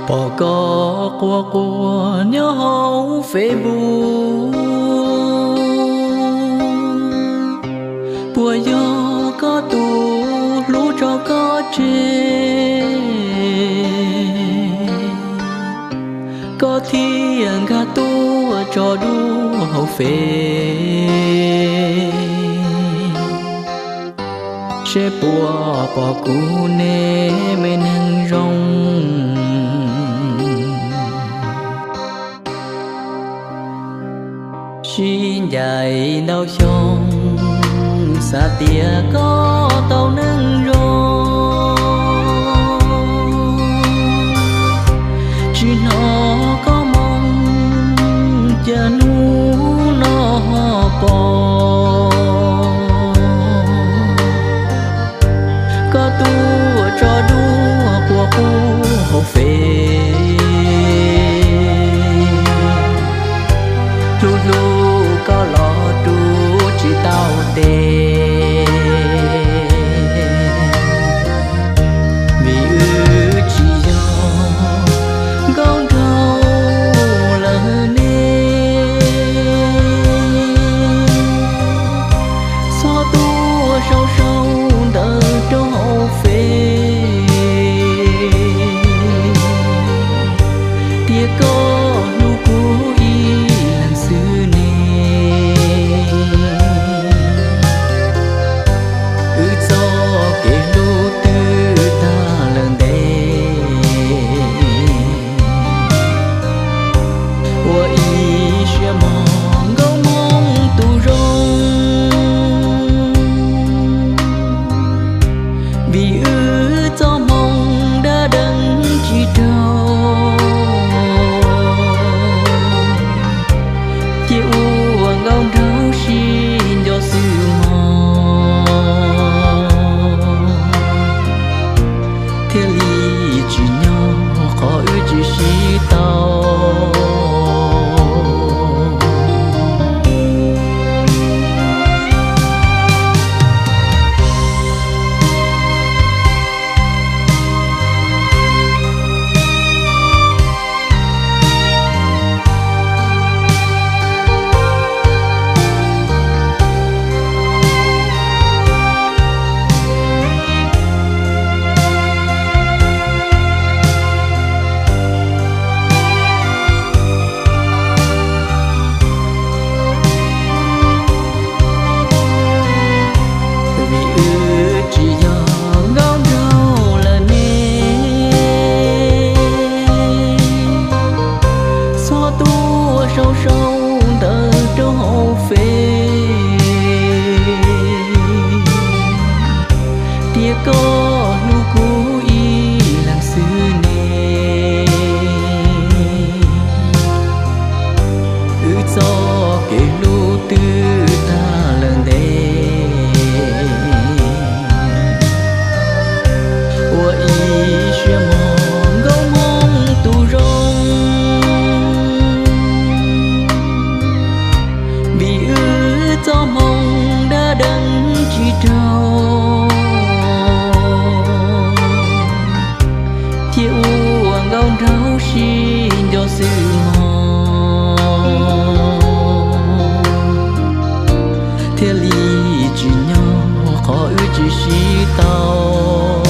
Pom koj quaj quaj nyob hauv Facebook, puas yog koj tus hlub tso koj tseg, koj thiaj nkag tuaj tso dua hauv Fev? Seb puas pom kuv ne me neeg zoo. Sib ncaim ntau xyoo, xav tias koj tau neej zoo, tsis hnov koj moo, cas hnub no ho pom koj tuaj tso dua quaj quaj hauv Fev. Hlub hlub koj los rub tsis tau tes, vim wb tsis yog nkauj nraug lawm ne. Txhob tuaj sau sau ntawv rau hauv Fev tias koj hlub kuv ib leeg xwb ne. Wb txoj kev hlub twb tag lawm ntev, ua ib siab mog nkauj Hmoob tus zoo, vim wb txoj hmoo dab deev tsis raug, cia ua nkauj nraug sib nco xwb mog, thiaj li tsim nyog qhov wb tsis sib tau. Vim wb tsis yog nkauj nraug lawm ne, txhob tuaj sau sau ntawv rau hauv Fev tias koj hlub kuv ib leeg xwb ne. Wb txoj kev hlub twb tag lawm ntev, ua ib siab mog nkauj Hmoob tus zoo, vim wb txoj hmoo dab deev tsis raug, cia ua nkauj nraug sib nco xwb mog, thiaj li tsim nyog qhov wb tsis sib tau.